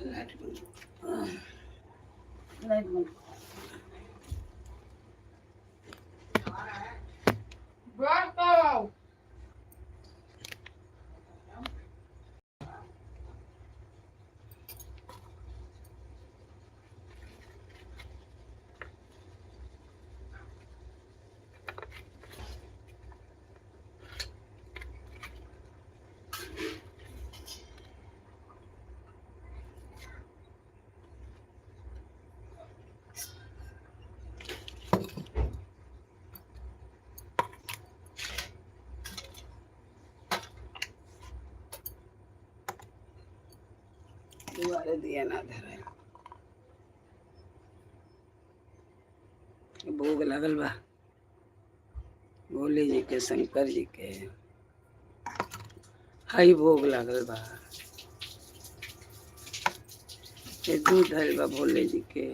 Light बंद, light बंद। Bravo! दुआरे दिया ना धरे, भोग लगल बा भोले जी के, शंकर जी के। हई भोग लागल बा, ये दूध धइल बा भोले जी के।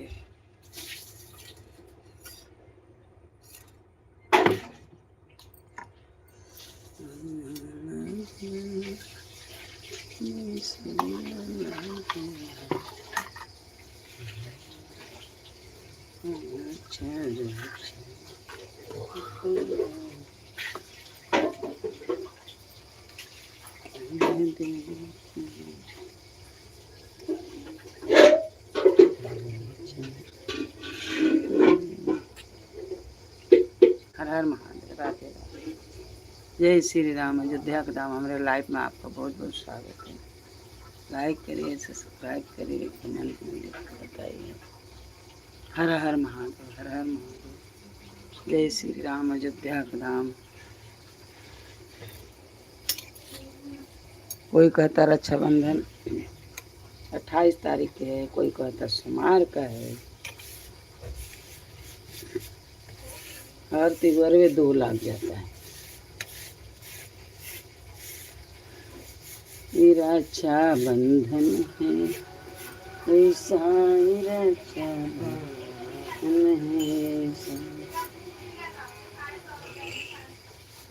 हर हर महादेव, राधे राधे, जय श्री राम। अयोध्या के धाम हमारे लाइफ में आपका बहुत बहुत स्वागत है। लाइक करिए, सब्सक्राइब करिए, कमेंट में लिख कर बताइए। हर हर महादेव, हर हर महादेव, जय श्री राम। अयोध्या के धाम। कोई कहता रक्षाबंधन 28 तारीख के है, कोई कहता सोमवार का है। हर त्योहार में 2 लाख जाता है। ये रक्षाबंधन है, ऐसा रक्षाबंधन है,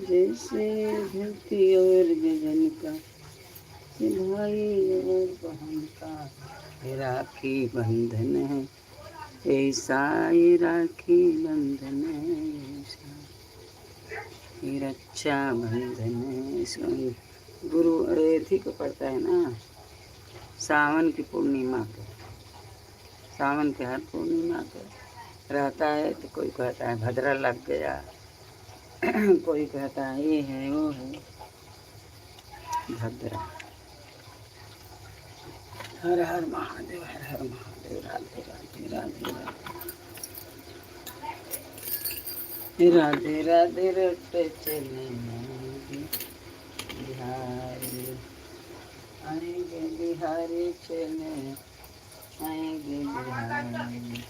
जैसे धरती और गगन का भाई और बहन का राखी बंधन है, ऐसा ही राखी बंधन है, ऐसा रक्षा बंधन है। इसमें गुरु अथी को पड़ता है ना, सावन की पूर्णिमा को, सावन के हर पूर्णिमा को रहता है। तो कोई कहता है भद्रा लग गया, कोई कहता है ये है वो है भद्रा। हर हर महादेव, हर हर महादेव, राधे राधे राधे राधे राधे राधे रट चले बिहारी, आएंगे बिहारी चले आएंगे बिहारी,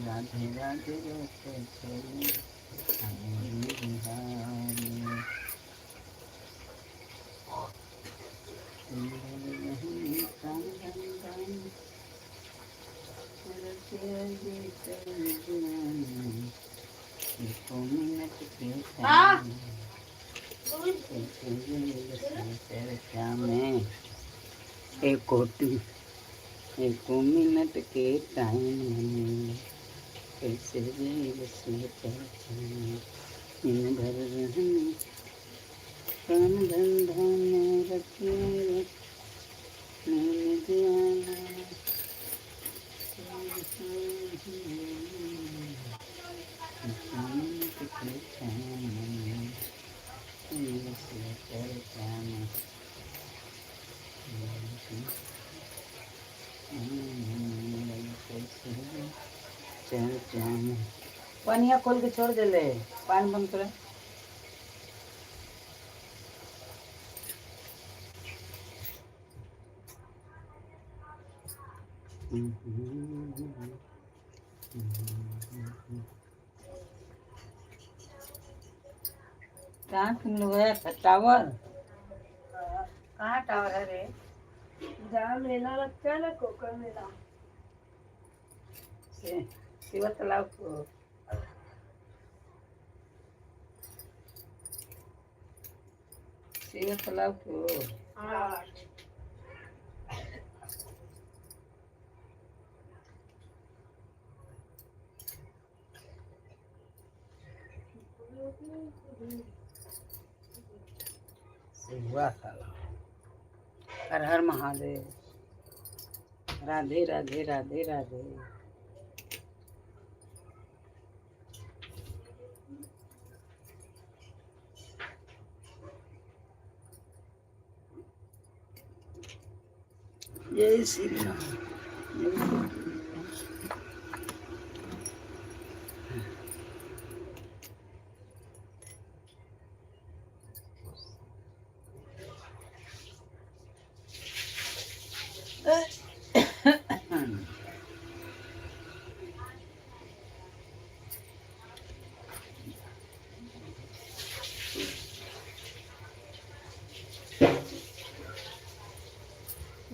राधे राधे रट चले आएंगे बिहारी। एक कोटि एक मिनट के टाइम में कैसे दिन भर रहने प्राण धन धन रखे मैंने दिया। पनिया खोल के छोड़ देले, पानी बंद कर। कहाँ तुम लोग गया था टावर? कहाँ टावर है रे? जहाँ मेला लगता है ना, कोकर मेला। शिवा तालाब को। शिवा तालाब को। हाँ। शिवा तालाब। हर हर महादेव, राधे राधे राधे राधे। जय श्री राम। जय श्री राम।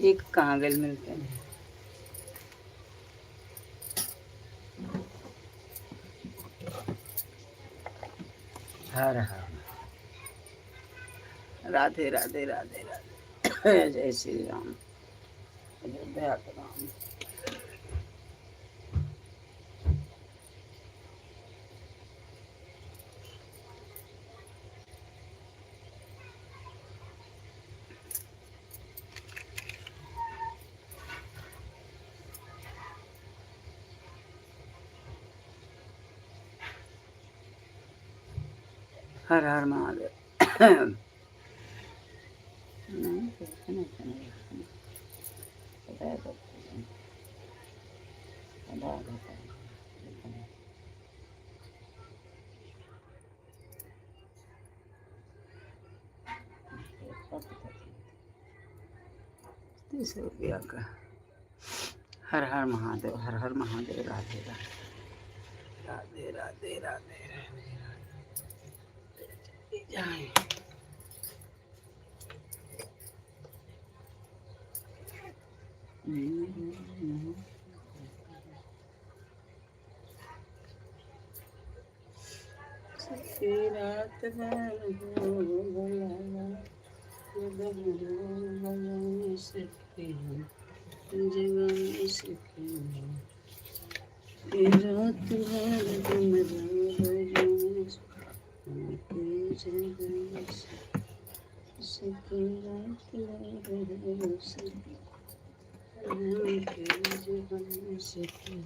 एक कहाँ गल मिलते हैं। हर हर राधे राधे राधे राधे, जय श्री राम, अयोध्या के राम। हर हर महादेव। नहीं, नहीं, नहीं, नहीं। बताया तो बता देता है। 30 रुपया का। हर हर महादेव, हर हर महादेव, राधे राधे राधे राधे राधे राधे राधे जय। रात भर हो भला सकती हूँ, जगा सकती हूँ, रात भर गुमरा जगा सकी, रात भर सकी जगा सकी।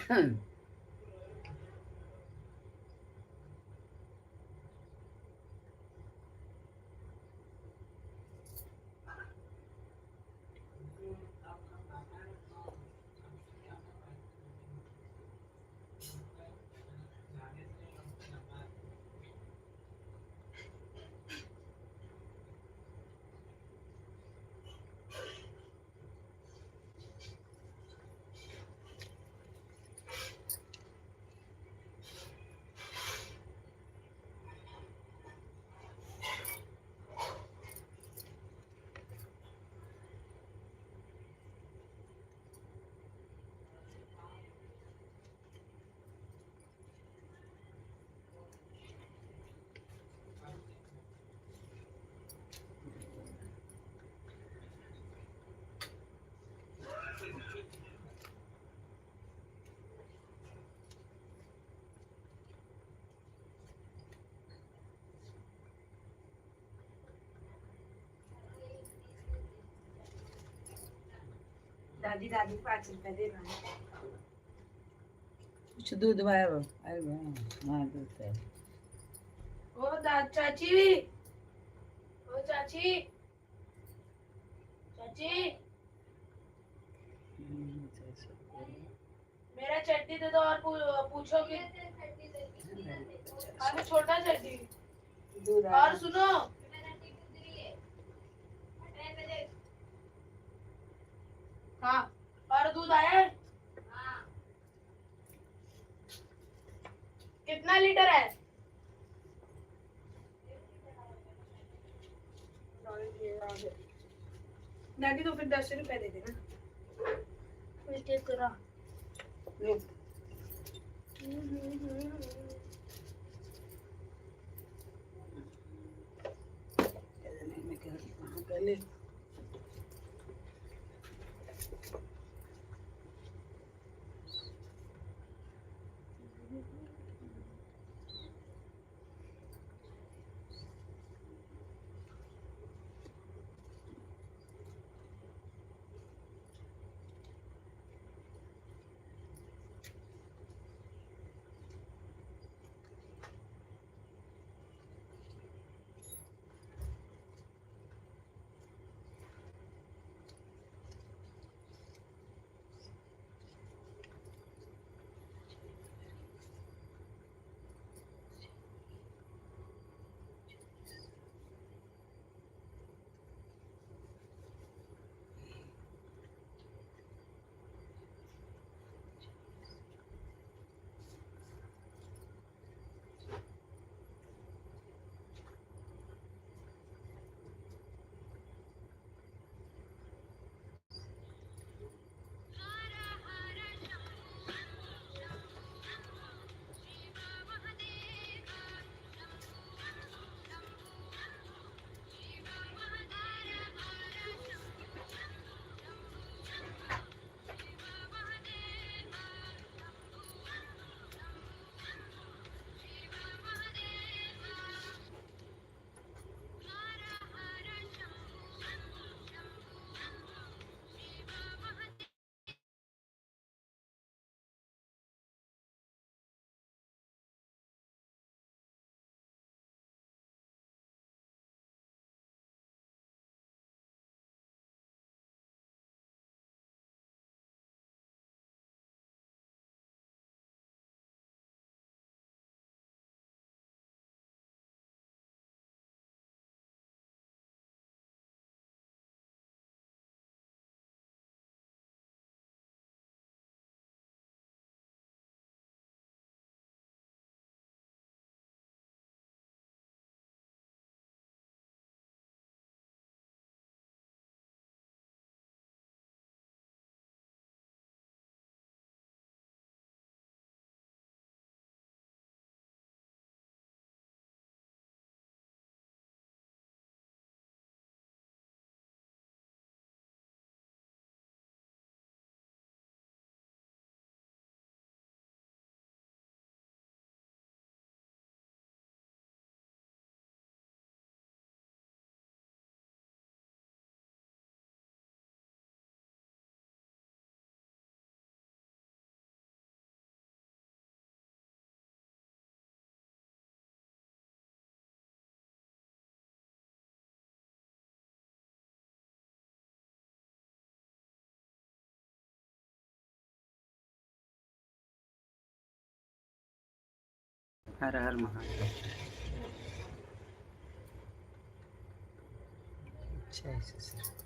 हाँ। दादी दादी 5 रुपए दे रहा। कुछ दूध आया, अरे हाँ, दूध है। ओ दा चाची, ओ चाची, चाची। मेरा चड्डी दे दो और पूछो कि अरे छोटा चड्डी। दूध। और सुनो। हाँ, और दूध आया है? कितना लीटर है? दादी, तो फिर 10 रुपए दे देना। करा। ले। पहले हर हर महादेव। जय श्री राम।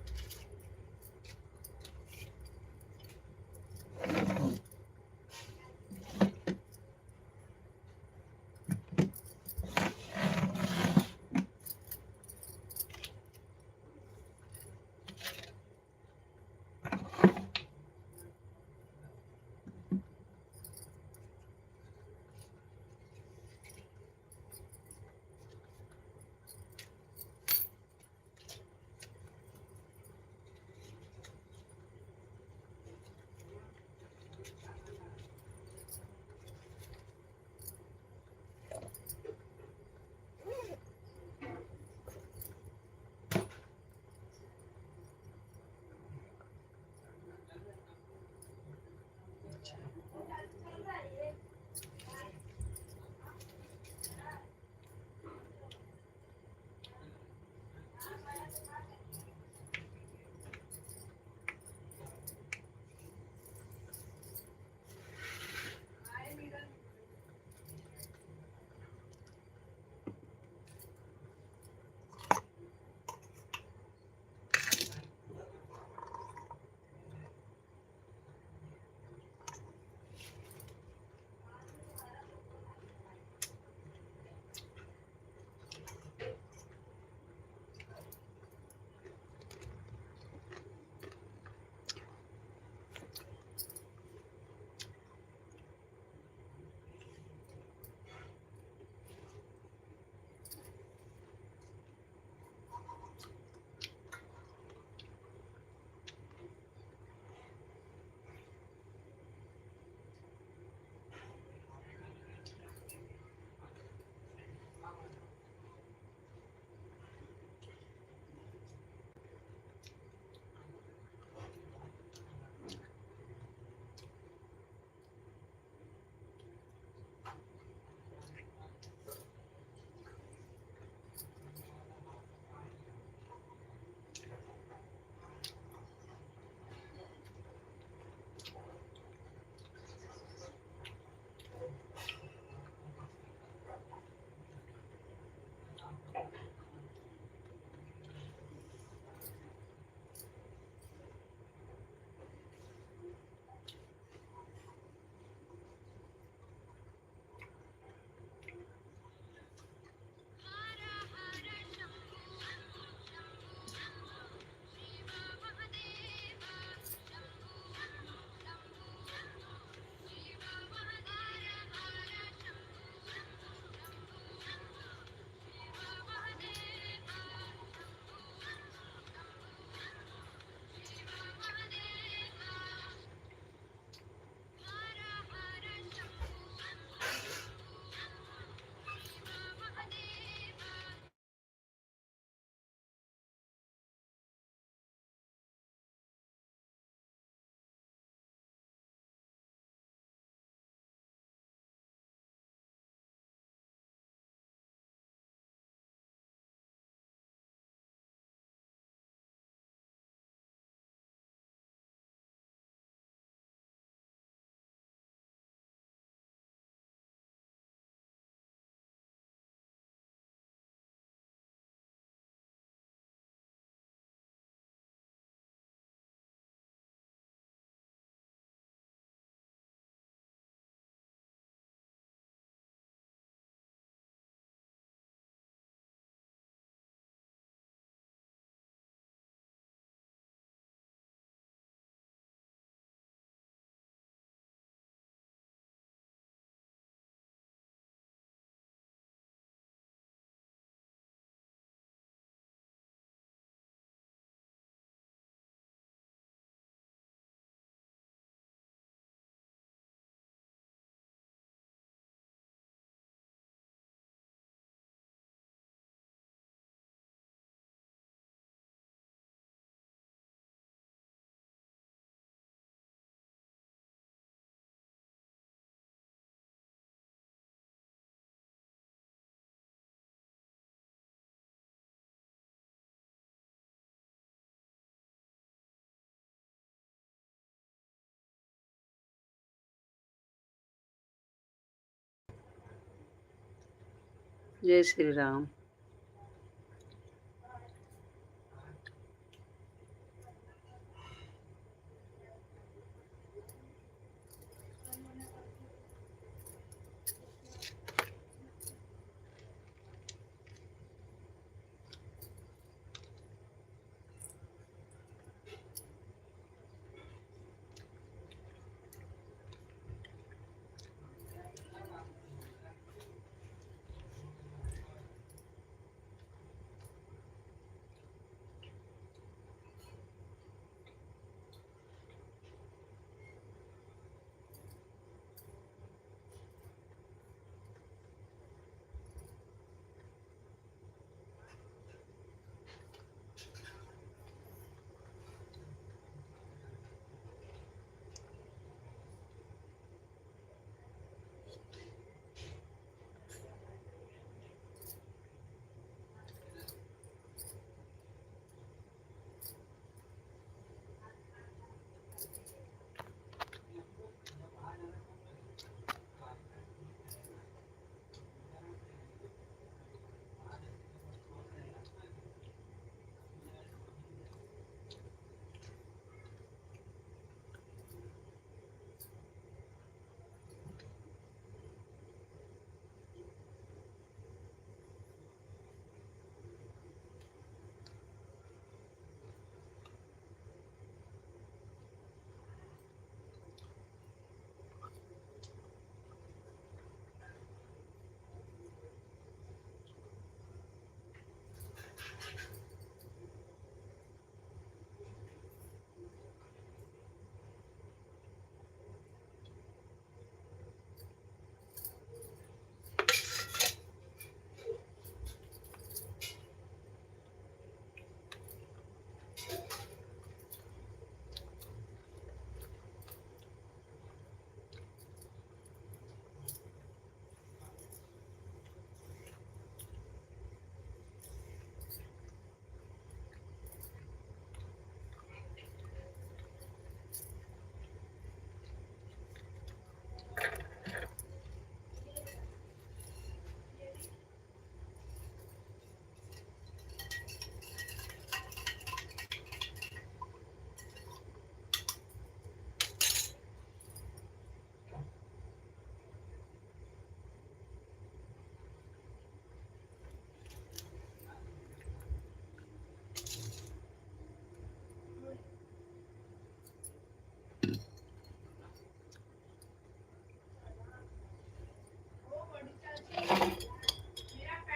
जय श्री राम।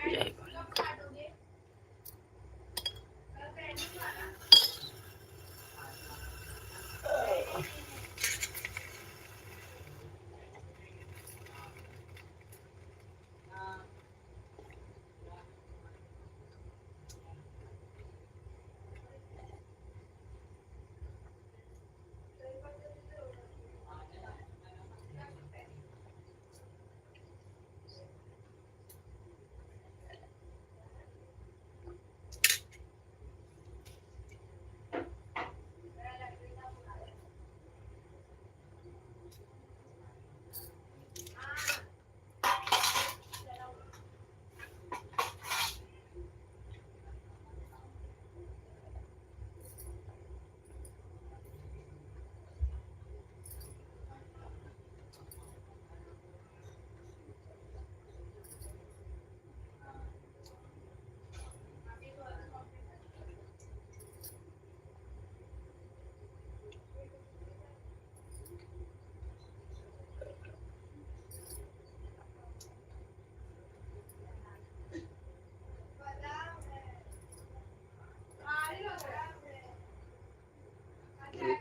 जय भोले।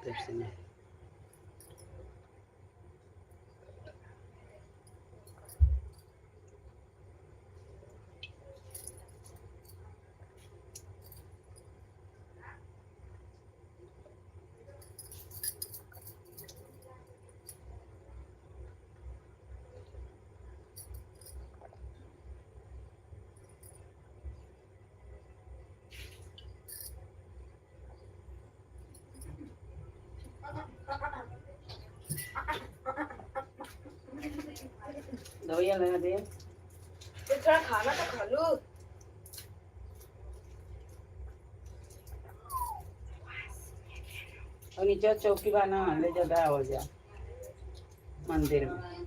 पेप्सी में। दवाइयाँ लगा दे। थोड़ा खाना तो खा लूं। और नीचे चौकी बना ले जगह हो जा मंदिर में।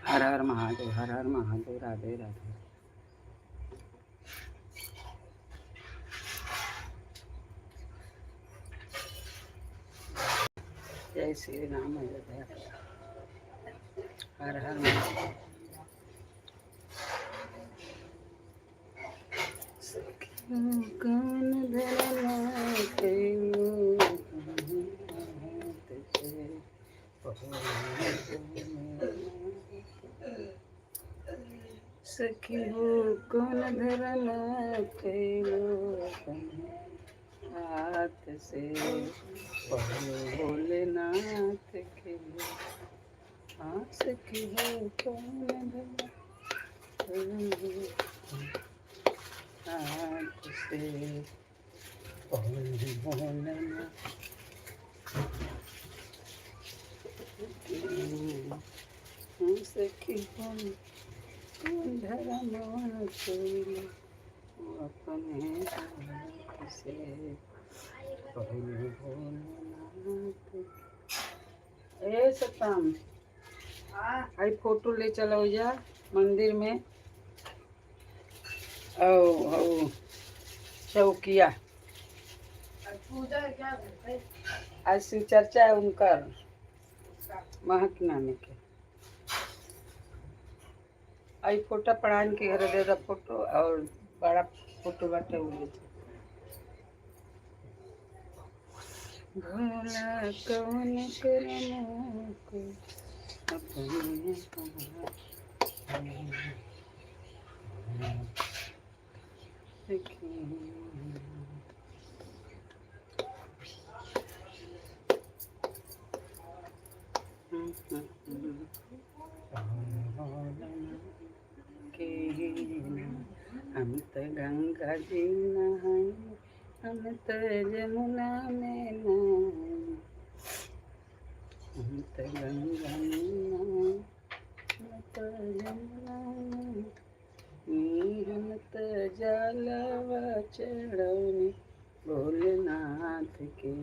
हर हर महादेव, हर हर महादेव, राधे राधे। जय श्री राम, अयोध्या। हर हर महादेव। कौन धरना कइलो सखी हो कौन धरना कइलो हाथ से भोलेनाथ के। हाँ सखी हो कौन धरना हाथ से भोलेनाथ के। हाँ सखी हो कौन धरना कइलो अपने हाथ से भोलेनाथ। ए सतम, हाँ। आई फोटो ले चलो जा मंदिर में। औ औ चौकिया। और पूजा है क्या घर पे? आज शिव चर्चा है उनकर महक नानी के। आई फोटो पढ़ान के घर दे दा फोटो और बड़ा फोटो बाटे उ ले चल। भोला कौन करम को अपने सखी। के हम त गंगा जी नहाई, हम त जमुना में नहाई, हम त गंगा में नहाई, हम त जमुना में नी, हम त जलवा चढ़ौनी भोलेनाथ के,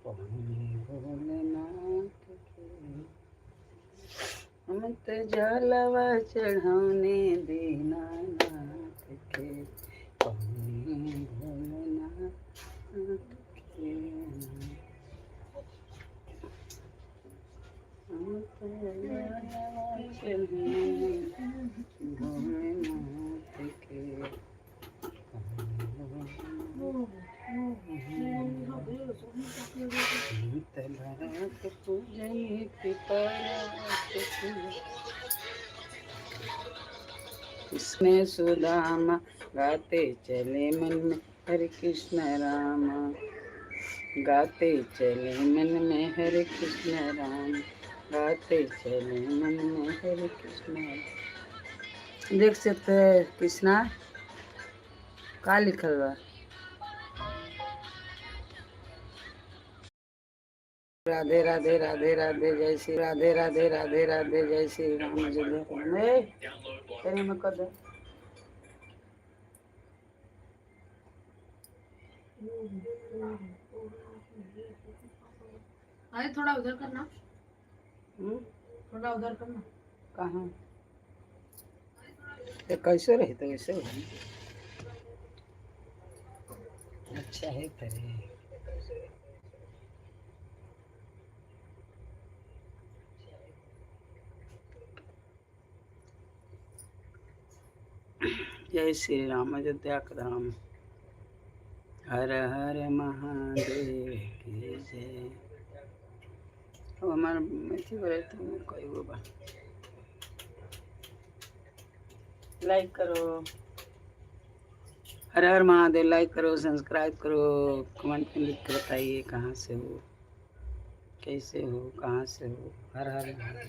पहुनी भोलेनाथ के। हम त जलवा चढ़ौने दीनानाथ के, पहुनी भोलेनाथ के। हम त जलवा चढ़ौने पूजनी पितर कृष्ण सुदामा गाते चले मन में हरे कृष्ण रामा, गाते चले मन में हरे कृष्ण राम, गाते चले मन में हरे कृष्ण। देख सकते हैं कृष्णा का लिखल बा। राधे राधे राधे राधे, जय श्री राधे राधे राधे राधे, जय श्री राम। अयोध्या तेरे में कर दे। अरे थोड़ा उधर करना। हम्म? थोड़ा उधर करना। कहाँ? तो कैसे रही तो वैसे हो। अच्छा है तेरे। जय श्री राम, अयोध्या धाम, हर हर महादेव की जय। अब हमार अथी बड़े तो कई गो बा। लाइक करो, हर हर महादेव। लाइक करो, सब्सक्राइब करो, कमेंट में लिख के बताइए कहाँ से हो, कैसे हो, कहाँ से हो। हर हर महादेव।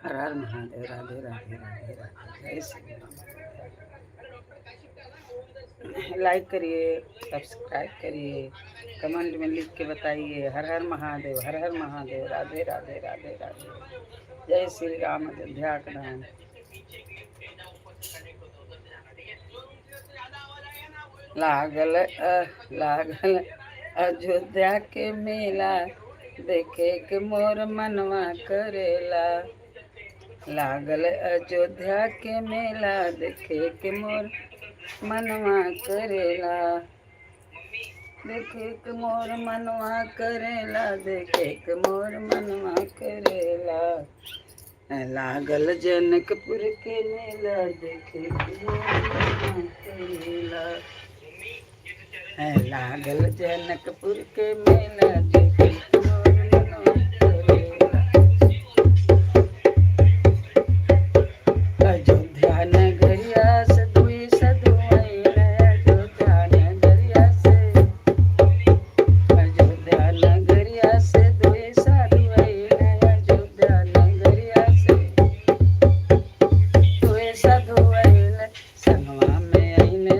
हर हर महादेव, राधे राधे राधे राधे, जय श्री राम। लाइक करिए, सब्सक्राइब करिए, कमेंट में लिख के बताइए। हर हर महादेव, हर हर महादेव, राधे राधे राधे राधे, जय श्री राम, अयोध्या का धाम। लागल लागल अयोध्या के मेला, देखे के मोर मनवा करेला। लागल अयोध्या के मेला, देखे के मोर मनवा करेला। देखे के मोर मनवा करेला, देखे के मोर मनवा करेला। लागल जनकपुर के मेला, देखे के मोर मनवा करेला। लागल जनकपुर के मेला, देखे के मोर मनवा करेला। अयोध्या नगरिया से दुई साधु आइले, अयोध्या नगरिया से, अयोध्या नगरिया से दुई साधु आइले, अयोध्या नगरिया से दुई साधु आइले। संगवा में आइले,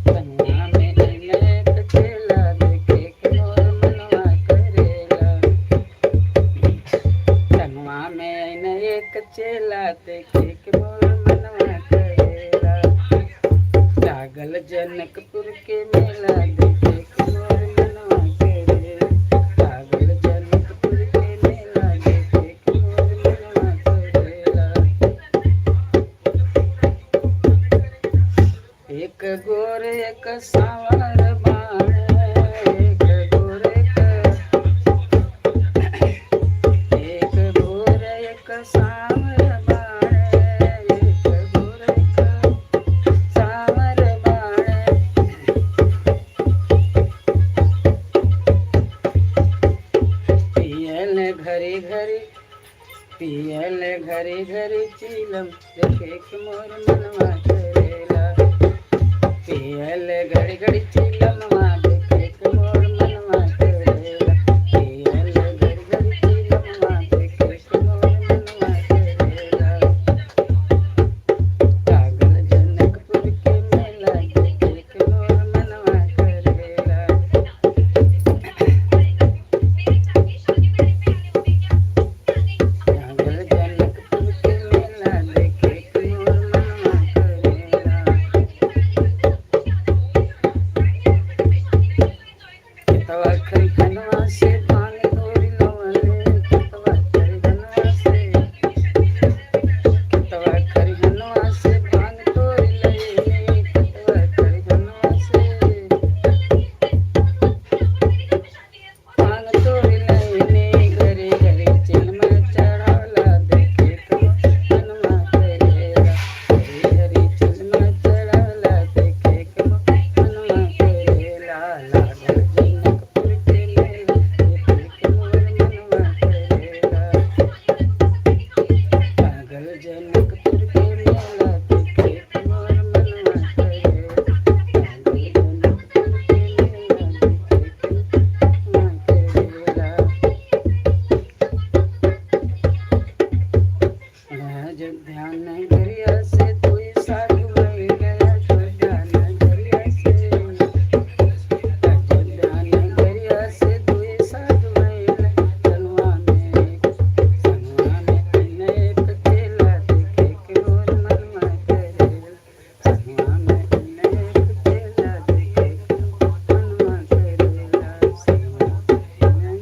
संगवा में आइले एक चेला, देखे के मोर मनवा करेला। संगवा में आइले एक चेला, देखे के मोर मनवा करेला। लागल जनकपुर के मेला, देखे के मोर मनवा करेला। लागल जनकपुर के मेला, देखे के मोर मनवा करेला। एक गोर एक सावर बाण, एक गोर एक, एक गोर एक सावर बाण, एक गोर एक सावर बाण। पियल घरी घरी, पियल घरी घरी चिलम, देखे के मोर मनवा करेला। पियल घड़ी घड़ी चिलमवा, देखे के मोर मनवा करेला। पियल घड़ी घड़ी चिलमवा, देखे के मोर मनवा करेला। लागल जनकपुर के मेला, देखे के मोर मनवा करेला। लागल जनकपुर के मेला, देखे के मोर मनवा करेला। अयोध्या नगरिया से कोई साधु आइले, अयोध्या नगरिया से, अयोध्या नगरिया से कोई साधु आइले, संगवा में, संगवा में अनेक चेला देखे के मोर मनवा करेला, संगवा में अनेक चेला देखे के मनवा करेला, संगवा में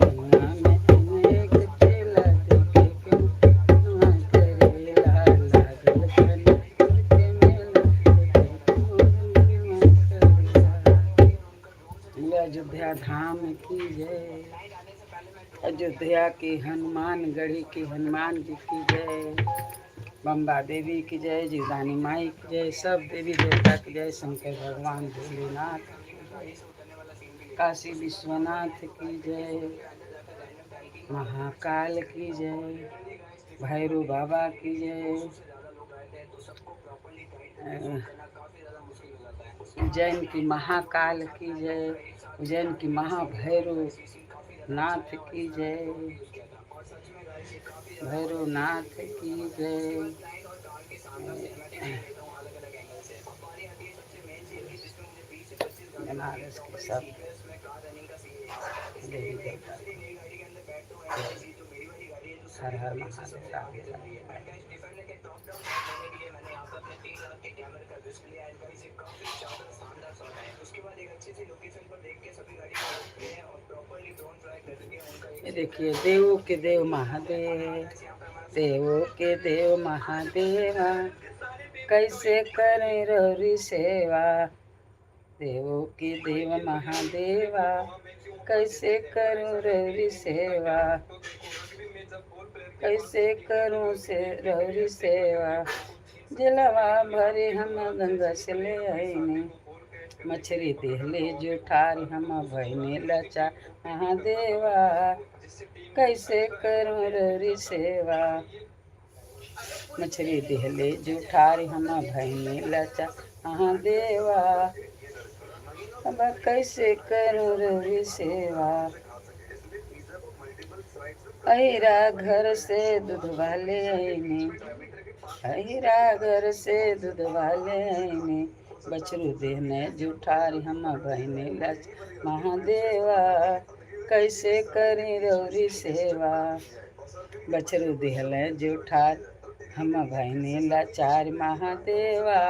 संगवा में अनेक चेला देखे के मनवा करेला, लागल कनकपुर के मेला देखे के मोर मनवा करेला। अयोध्या धाम की जय, अयोध्या के हनुमान गढ़ी के हनुमान जी की जय, बम्बा देवी की जय, जीवदानी माई की जय, सब देवी देवता की जय, शंकर भगवान भोलेनाथ की जय, काशी विश्वनाथ की जय, महाकाल की जय, भैरव बाबा की जय, उज्जैन की महाकाल की जय, उज्जैन की महाभैरव नाथ की जय, भैरव नाथ की जय, बनारस के सब देवी देवता की जय। हर हर महादेव, राधे राधे। ये देखिए, देवों के देव महादेव, देवों के देव महादेवा, कैसे करें रौरी सेवा, देवों के देव महादेवा, कैसे करूं रौरी सेवा, कैसे करूं से रौरी सेवा, जलवा भरे हम गंगा से ले आईने, मछरी देहले जुठार हम भैने लचा महादेवा, कैसे करूं रौरी सेवा, मछरी देहले जुठार हम भैने लचा महादेवा, अब कैसे करूं रौरी सेवा। अहिरा घर से दूध वाले आईने, अहिरा घर से दूध वाले आईने, बछरू देने जुठार हम बहने लच महादेवा, कैसे करें रौरी सेवा, बछरू देहले जुठार हम बहने लाचार महादेवा,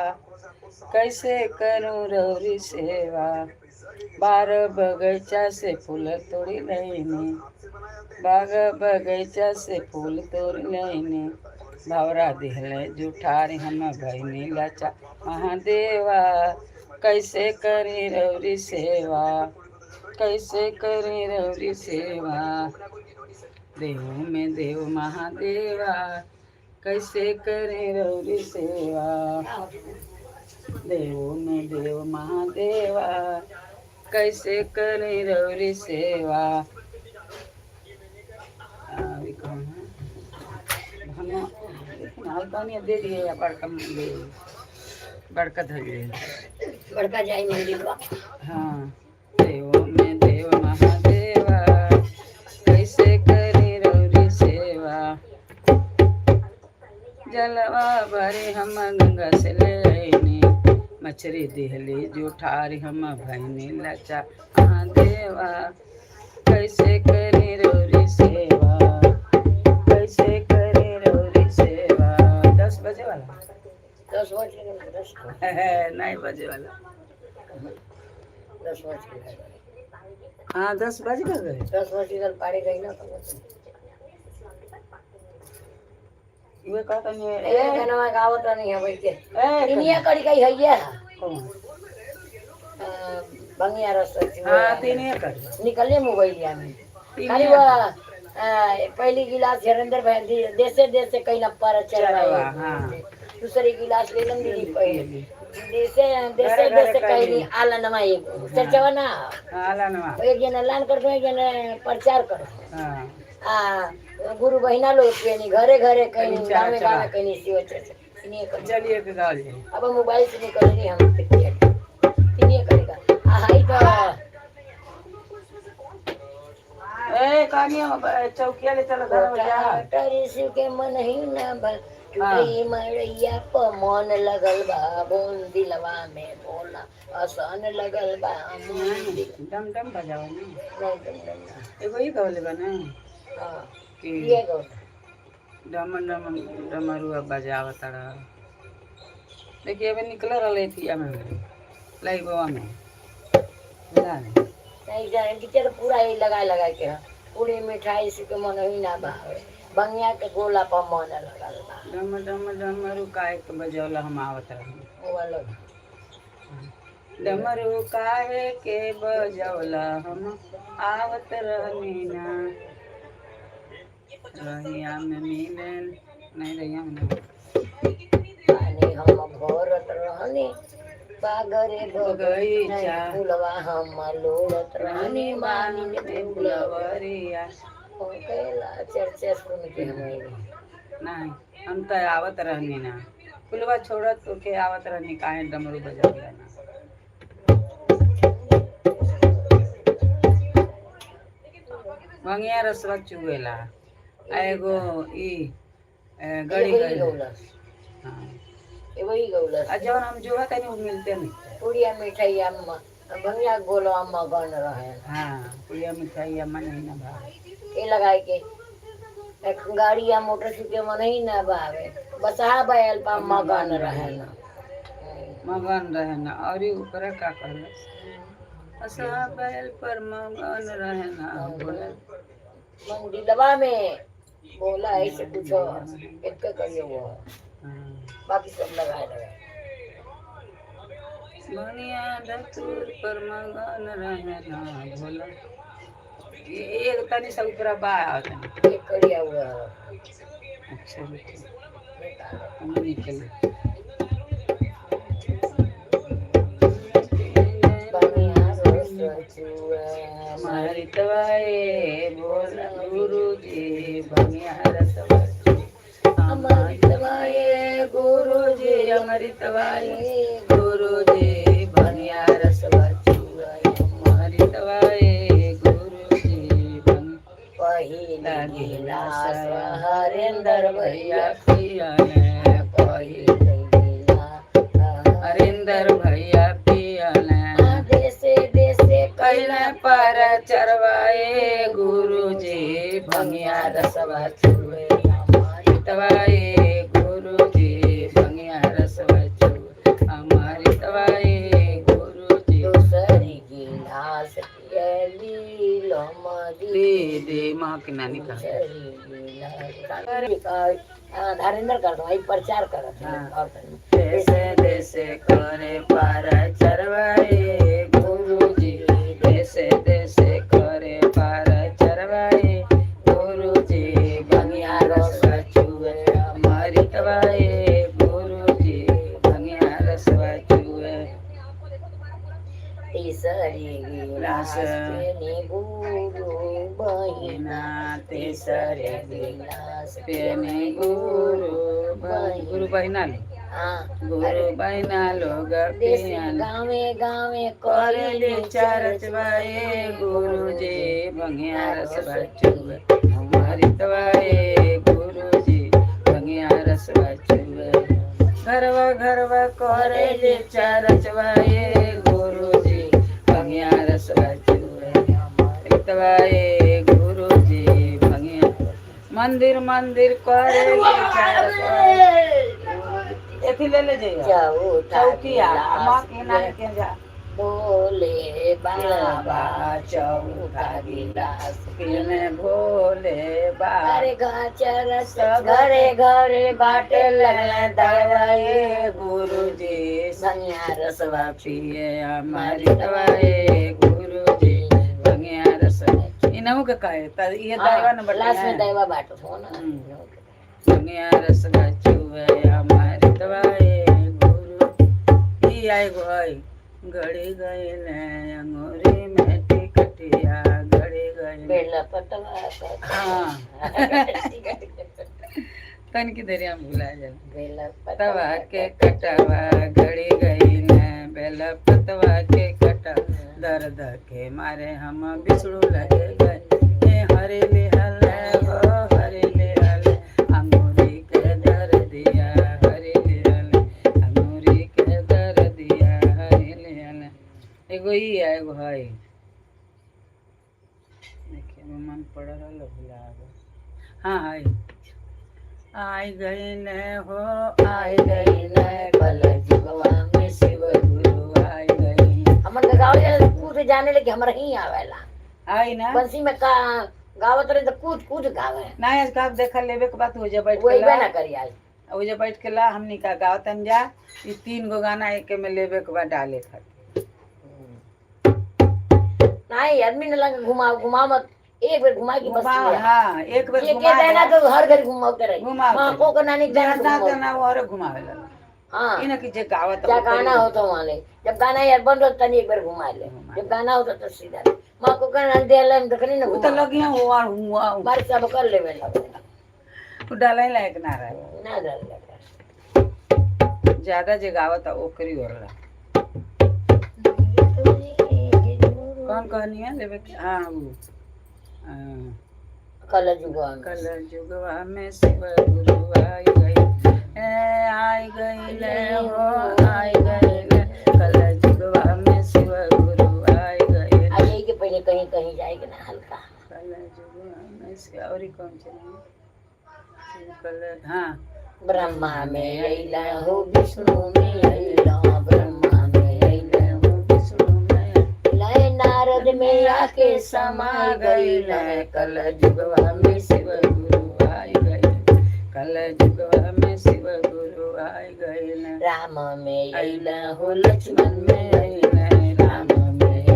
कैसे करूं रौरी सेवा। बार बगीचा से फूल तोड़ी लैने, बाग बगीचा से फूल तोड़ी लैने, भवरा दिहले जुठार हम भैनी लचा महादेवा, कैसे करी रौरी सेवा, कैसे करी रौरी सेवा, देव में देव महादेवा, कैसे करें रौरी सेवा, देव में देव महादेवा, कैसे करें रौरी सेवा। अभी कौन है? हम हल्का दे दिए या बड़का दे, बड़का धरिए। बड़का जाई मंदिर बा। हाँ, देव में देव महादेवा, कैसे करें रौरी सेवा, जलवा भरे हम गंगा से ले आईने, मछरी दिहली जुठारी हम भैनी लचा महादेवा, कैसे करें रौरी सेवा, कैसे करें रौरी सेवा। 10 बजे वाला। 10 बज के 10। नहीं बजे वाला। 10 बज के। हाँ, 10 बज गए। 10 बज के पाड़ी गई ना तो। ये कहता नहीं। ए ए गाना गावत नहीं है बैठ के। ए। दुनिया करी कई है। कौन? बंगिया रस। हाँ, तीन कर। निकले मोबाइल में। तीन। खाली वो पहली गिलास धीरेन्द्र भाई देसे देसे कई नप्पा चढ़वा, हाँ। दूसरी गिलास ले लम दीदी पहले देसे देसे घरे घरे देसे कइली। कईली आला नमा एक चर्चावा ना। हाँ, लानवा। एक जना लान कर दो, एक जना प्रचार करो। हाँ। आ गुरु बहिना लोग के घरे घरे कहीं कहीं गाँव चर्चा। गाँव कहीं शिव चर्चा इन्हीं कर। चलिए के गाँव जाए। अब मोबाइल से निकल रही हम तिनिए करेगा आ हाई तो। ए। ए कहानी चौकिया ले चलो घर जा। गोटा शिव के मन ही ना बा, टूटई मड़ैया प मन लगल बा, बोन दिलवा में भोला असन लगल बा, मन दिल डम डम बजाओ ना। नहीं, डम डम ना। एगो ही गौले बा ना हाँ, कि ये गो डम डम डमरुआ बजावत रह। देखिए अभी निकल रहा थी में लाइबवा में ना। नहीं जाने टीचर पूरा ही लगा लगा के है। पूरी मिठाई से के मन ही ना भावे, बंगिया के गोला पर मन लगल बा। डम डम डमरू काहे के बजौला हम आवत रही। वो अलग। डमरू काहे के बजौला हम आवत रहनी ना, रहिया में मिले नहीं, रहिया में नहीं। पानी हम भरत रहनी बागरे बगीचा। फूलवा हम लोड़त रहनी मानी ने फूलवा फुलवरिया। कैला चर्चा सुन के हम आइली। नहीं, हम तो आवत रहनी ना, फुलवा छोड़त तो के आवत रहनी, काहे डमरू बजौला ना। भंगिया रसवा चुएला आ एगो ई गड़ी एगो ही गई। गौलस। हाँ। एगो ही गौलस। आ जौन हम जोहा तनी उ मिलते नहीं। पूड़िया मिठाई अम्मा भंगिया गोलो अम्मा बन रहे हैं। हाँ, पुड़िया मिठाई अम्मा नहीं ना भाव। ये लगाए के एक गाड़ी या मोटरसाइकिल मन ही ना भावे, बसहा बैल पर मगन रहे ना। मगन रहे ना। और ऊपर का कहले असहा बैल पर मगन रहे ना बोले। मन दिलवा में बोला ऐसे कुछ एक करिए वो। हाँ। बाकी सब लगाए लगाए। भंगिया धतूर पर मगन रहे ना बोला। ये एक तनी सा ऊपर बा आवत एक करिया हुआ है। अच्छा रुको, हम निकले। बनिया रस चुए। अमृतवाए बोल गुरु जी भंगिया रसवा अमृतवाए गुरु जी, अमृतवाए गुरु जी भंगिया रसवा चुए, अमृतवाए गुरु जी भंगिया। पहिला गिलास हरेंद्र भैया पिया ने पहिला गिलास हरिंदर भैया पिया ने। देसे देसे कैला पर चरवाए गुरु जी भंगिया रसवा चुए, अमृतवाए गुरु जी भंगिया रसवा चुए, अमृतवाए गुरु जी। दूसरी गिलास पियली लोमदी। दे दे माँ के नानी का। दूसरी गिलास धरेंद्र कर दो, प्रचार करत है। हाँ। और देसे देसे करे पर चरवाए गुरु जी, देसे देसे करे पर चरवाए गुरु जी भंगिया रसवा चुए, अमृतवाए गुरु जी भंगिया रसवा चुए। तीसरी गिलास पियनी गुरु बहिना। ना तीसरे गिलास पेने गुरु गुरु बहिना लो। हाँ। गुरु बहिना लोग देश पियन गावे गावे करे करे चरचवाए गुरु जी भंगिया रसवा चुए, अमृतवाए गुरु जी भंगिया रसवा चुए, घरवा घरवा करे चरचवाए गुरु जी भंगिया रसवा चुए, अमृतवाए गुरु जी भंगिया, मंदिर मंदिर करे एथी ले ले जाइए चौथा चौकिया माँ के गिलास नानी के जा। भोले बाबा बाबा चौथा गिलास पीने भोले बाबा। अरे घर सब घरे घरे बाटे लगल दवाई गुरु जी भंगिया रसवा पिए अमृतवाए गुरु जी भंगिया रस इनहु के कहे त ये दवा न बटे। लास्ट में दवा बांटो हो ना। हम्म। भंगिया रस चुए अमृतवाए गुरु ई आए गो है गड़ी गइल अंगूरी में टिकटिया गड़ी गइल। बेला पतवा। हाँ, तनिक देरी हम भुला जाला। बेला पतवा के कटवा गड़ी गई न बेल पतवा के कटा, दर्द के मारे हम बिछड़ू लगे गए। हे हरि लिहल हो हरि लिहल अंगूरी के दर दिया हरि लिहल अंगूरी के दर दिया हरि लिहल। एगो ई है एगो है, देखिए मन पड़ रहा भुला गइल। हाँ है, आई गई न हो आई गई न कल जुगवा में शिव गुरु आई गई। हमन के गाँव जाए कूद जाने लगे, हमरा ही आवेला। आई ना। बंसी में का गावत रहे तो कूद कूद गावे। ना आज का देखा लेवे के बात हो जा बैठ के वही ला ना करी आज। हो जा बैठ के ला हमनी का गावतन जा। ई तीन गो गाना एके में लेवे के बाद डाले खातिर। नहीं आदमी न लगे घुमाओ घुमाओ मत, एक बेर घुमा के बस घुमाओ किया। हाँ एक बेर ये घुमा के देना दे। तो हर घर घुमाते रही। घुमाओ माँ को के नानी के देना तो ना घुमाओ। ना वो और घुमावे ला। हाँ ई ना कि जे गावत जा गाना हो तो वहाँ ले, जब गाना यार बंद होता नहीं एक बार घुमा ले, घुमा जब गाना होता तो सीधा माँ को के नानी दे ला देखनी ना वो तो घुमा। लगिया हुआ हुआ बारिश सब कर लेवे लगे। वो डाले लायक ना रहे। ना डर लगे। ज्यादा जे गावत ओकरी ओरला कौन कहनी है लेवे के? हाँ वो हाँ। कल जुगवा में। कल जुगवा में शिव गुरु आई गई ए आई गई ले हो आई गई ले कल जुगवा में शिव गुरु आई गई। आ यही के पहले कहीं कहीं जाएगा ना हल्का। कल जुगवा में शिव और कौन चले शिव कल हाँ। ब्रह्मा में अइला हो विष्णु में अइला, ब्रह्मा में अइला हो विष्णु में लय नारद में आके समा समा गई गई ले कल जुगवा में शिव गुरु आई गई कल जुगवा में शिव गुरु आई गई ले। राम में अइला हो लक्ष्मण में अइले राम में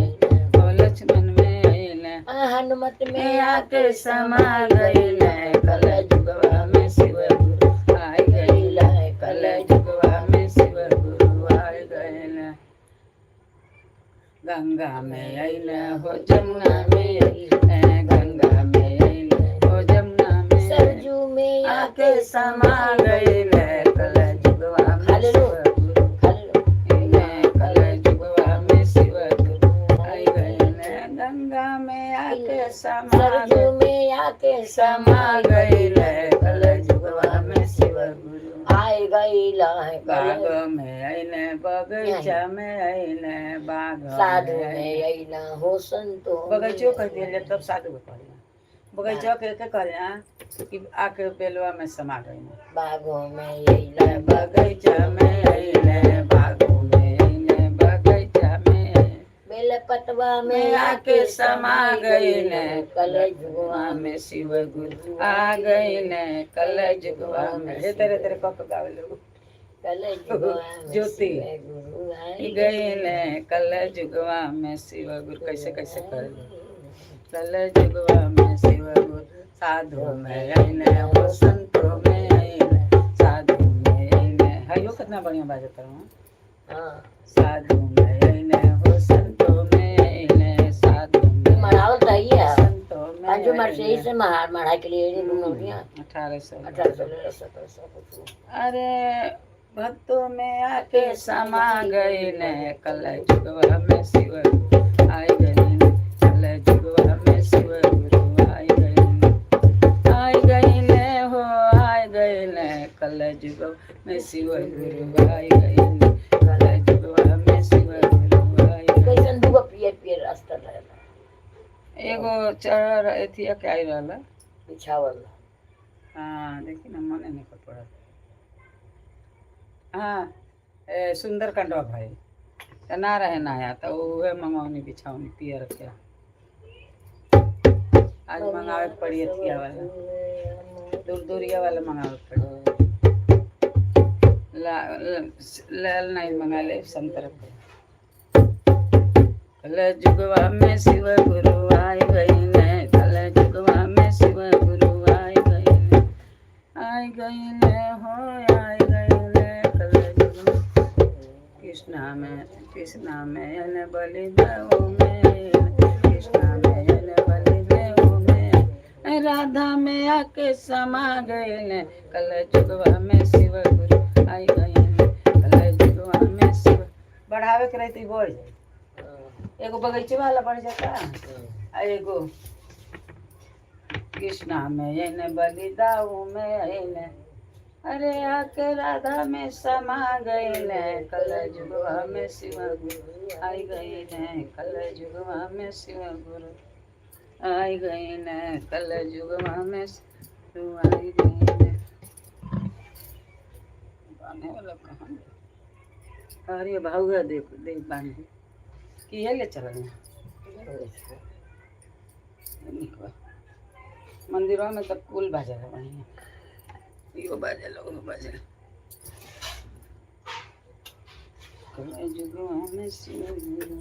ओ लक्ष्मण में अइले हनुमत में में आके समा गईले कल जुगवा में शिव गुरु आई गईले कल जुगवा में शिव गुरु आई गईले। गंगा में अइले हो जमुना में अइले गंगा में अइले हो जमुना में सरजू में आके समा गईले कल जुगवा में शिव गुरु खा लो। कल जुगवा में शिव गुरु आई गईले गंगा में आके समा सरजू गईले में आके समा गईले कल जुगवा में शिव गुरु आए गईला है बाग में अइले बगीचा में अइले बाग साधु में अइला हो संतो में बगीचो कह दिया जाए तब साधु के कहला बगीचा के के कहला कि आके बेलवा में समा गईले। बागों में अइला बगीचा में अइले बागों में अइले बगीचा में अइले बेल पतवा में में आके समा गईले कल जुगवा में में शिव गुरु आ गईले कल जुगवा में हे तेरे तेरे कप गावे लोग कल जुगवा में ज्योति। शिव गुरु आई गईले कल जुगवा में शिव गुरु कैसे कैसे कर कल जुगवा में शिव गुरु साधु में अइले हो संतो में अइले साधु में अइले हयो कितना बढ़िया बाजत रहो। हाँ साधु में अइले हो संतो में अइले साधु में मढ़ावल तो ही है संतो में पांचों मार से अइले। ही से महार मढ़ा के लिए ये दुनिया 1800 1800 1700 कुछ। अरे भक्तों में आके समा गए ने कल जुगवा में शिव आई गए ने कल जुगवा में शिव गुरु आई गए ने आई गए ने हो आई गए ने कल जुगवा में शिव गुरु आई गए ने कल जुगवा में शिव गुरु आई गए। कैसन दूगो पियर पियर अस्तर रहेला। एगो चढ़ अथिया के आई रहला बिछावल। हाँ देखी ना मने नहीं पड़त। हाँ ए, सुंदर कंडवा भाई त ना रहे नया तो उहे मंगौनी बिछौनी पियर के आज मंगावे के पड़ी अथिया वाला दूर दूरिया वाला मंगावे के पड़ी ला लाल नहीं मंगा ले संतरा के। कल जुगवा में शिव गुरु आए गई ने कल जुगवा में शिव गुरु आए गई ने आई गई ने हो आई गई ने कल जुगवा कृष्णा में कृष्णा में न बलि देव में कृष्णा में न बलि देव में राधा में आके समा गए ने कल जुगवा में शिव गुरु आई गई ने कल जुगवा में शिव बढ़ावे के रहती बढ़ जाए। एगो बगीचे वाला बढ़ जाता आ एगो कृष्णा में अने बलिदाऊ में अने, अरे आके राधा में समा गए ने, कल जुगवा में शिव गुरु आई गए ने, कल जुगवा में शिव गुरु आई गए ने, कल जुगवा में शिव गुरु आई गए ने। बांधे वाला कहाँ गया? अरे भाऊआ देखो देख बांधे कि ये ले चल मंदिरों में तब कुल बाजा बढ़िया, यो बाजल ओहो बाजल। कल जुगवा में शिव गुरु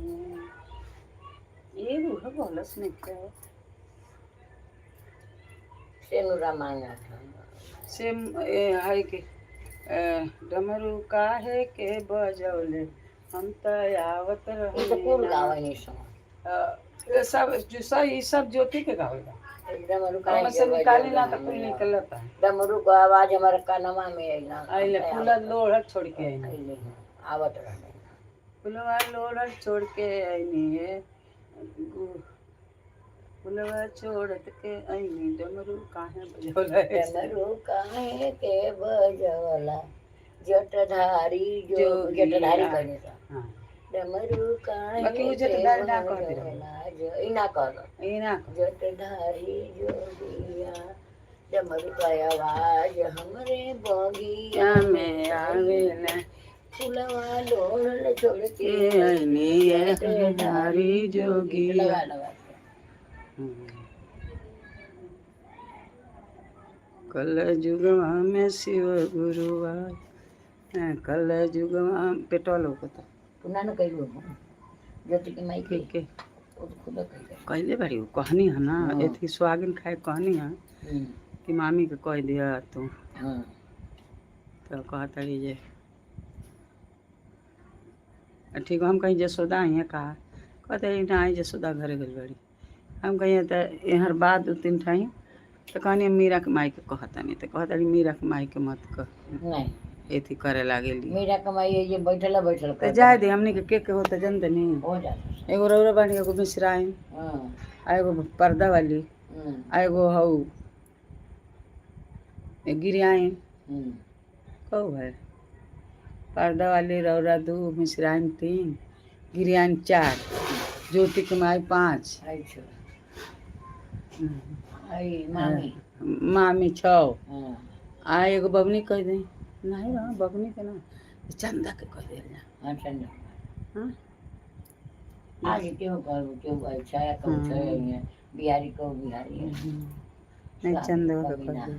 एगो है बोलस नहीं क्या सेनुरा मांगा था। सेम ए है के ए, डमरू काहे के बजौले हम त आवत ये तो कुल रहे। गावे नहीं सो। ये सब जो सब ये सब ज्योति के गावेला। डमरू हम का से निकाली ना तो कुल निकलता है। डमरू का आवाज हमारे कानवा में आई ना। आइले फूला लोढ़ छोड़ के आई। आइले, आवत रहे। फुलवा लोढ़ छोड़ के आईनी है, फुलवा छोड़ के आईनी डमरू काहे बजौले। डमरू काहे के बजवला जटधारी जो जोगिया। जटधारी कहने सा। हाँ। डमरू काहे बाकी उ के जटधारी ना कह दे। बजवला ई ना कह। ई ना। जटधारी जोगिया डमरू का आवाज हमरे बगिया में आवेला। फुलवा लोढ़ल छोड़ के के आईनी जटधारी जोगिया। लगा लगा। कल जुगवा में शिव गुरु आए, कल जुगवा पेटवा लौकता। तू ना न कहियो ज्योति की माई के के के वो तो खुद कही। कहले बारी उ कहनी है ना। हाँ। एथी सुहागिन खाए कहनी है कि मामी के कह दिया तू। हाँ। तो कहता रही जे आ ठीक हम कहीं जसोदा आई है कहा, कहते रही ना आई जसोदा घरे गई बड़ी। हम कहीं तो यहाँ बाद दू तीन ठाई तो कहनी मीरा के माई के कहता नहीं, तो कहता रही मीरा के माई के मत कह। नहीं। एथी करे लागेली। मेरा कमाई है ये बैठल बैठल तो जाए दे हमनी के के होता जन दनी। हो जाता। एगो रौरा बानी, एगो मिश्राइन हाँ। आ एगो पर्दा वाली आ एगो हऊ गिरियाइन। कहू है पर्दा वाली रौरा दू, मिश्राइन तीन, गिरियाइन चार, ज्योति कुमारी पाँच। अच्छा आई मामी। मामी छः। हाँ। आ एगो बबनी कह दे नहीं रहा बबनी के ना चंदा के कह दे। हाँ चंदा। हाँ। आज क्यों कहो क्यों अच्छा है कहो छह है बिहारी कहो बिहारी है। नहीं चंदा के कह दे।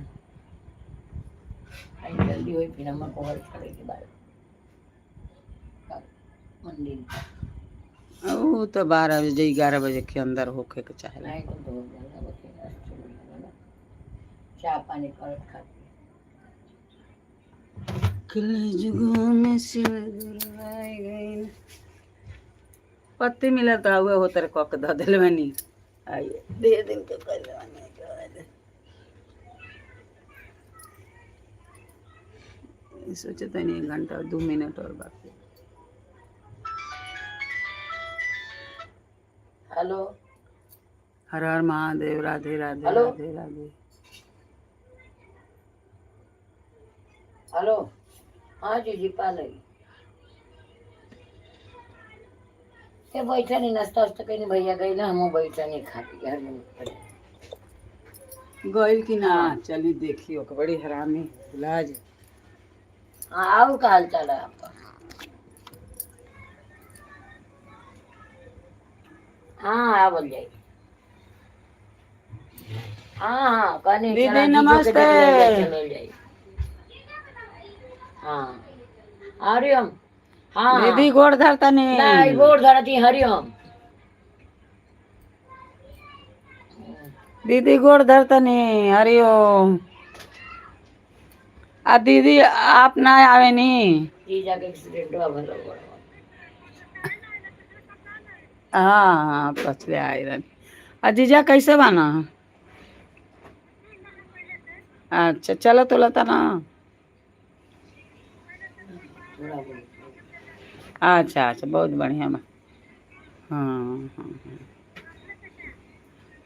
आज जल्दी हुई फिर हम को हर छोड़े के बाद मंदिर। ऊ तो 12 बजे 11 बजे के अंदर होखे के चाहेला। नहीं तो हो जाला बस अच्छा ना चाय पानी करत खाती। कल जुगों में शिव गुरु आए गए पत्ती मिला तो हुए हो तर कक ध दिल बनी आइए दे दिन के कर बनी सोचे तो नहीं 1 घंटा 2 मिनट और बाकी। हेलो। हर हर महादेव, राधे राधे। हेलो। राधे राधे। हेलो, हाँ जी जी पा लगी ते बैठा नहीं नाश्ता वास्ता कहीं नहीं भैया गई ना हम बैठा नहीं खा पी के हर दिन। गइल की ना चली देखियो के बड़ी हरामी भुला जे। हाँ आओ का हाल चाल है आपका? हाँ आ बोल जाइए हाँ हाँ कहने दीदी, चला जीजो के नमस्ते। देख ले जाए, चल जाइए हाँ हरिओम हाँ। दीदी गोड़ धरता नहीं नहीं। गोड़ धरती हरिओम। दीदी गोड़ धरता नहीं, हरिओम। आ दीदी आप ना आवे नी? जीजा के एक्सीडेंट हुआ भलो बड़ो। हाँ हाँ पछले आए रही। आ जीजा कैसे बाना? अच्छा चलो तो लता ना। थोड़ा बहुत। अच्छा अच्छा बहुत बढ़िया बा। हाँ हाँ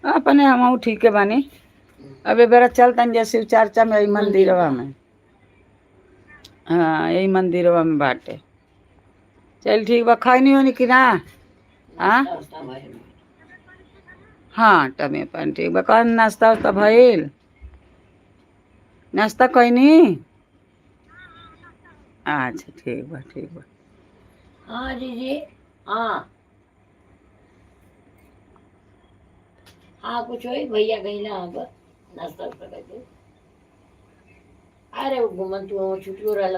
हाँ। अपने हम ठीक है बानी। अब ए बेरा चल तन जैसे चर्चा में यही मंदिरवा में। हाँ यही मंदिरवा में बाटे। चल ठीक बा, खैनी होनी कि ना? हाँ नाश्ता उस्ता भइल। हाँ टमे पर ठीक बा। कौन नाश्ता उस्ता भइल? नाश्ता कैनी? अच्छा ठीक बा, ठीक बा। हाँ जीजी, हाँ हाँ, कुछ होई भैया गई ना अब नाश्ता उस्ता करके। अरे घुमन तू छुट्टियों रहल।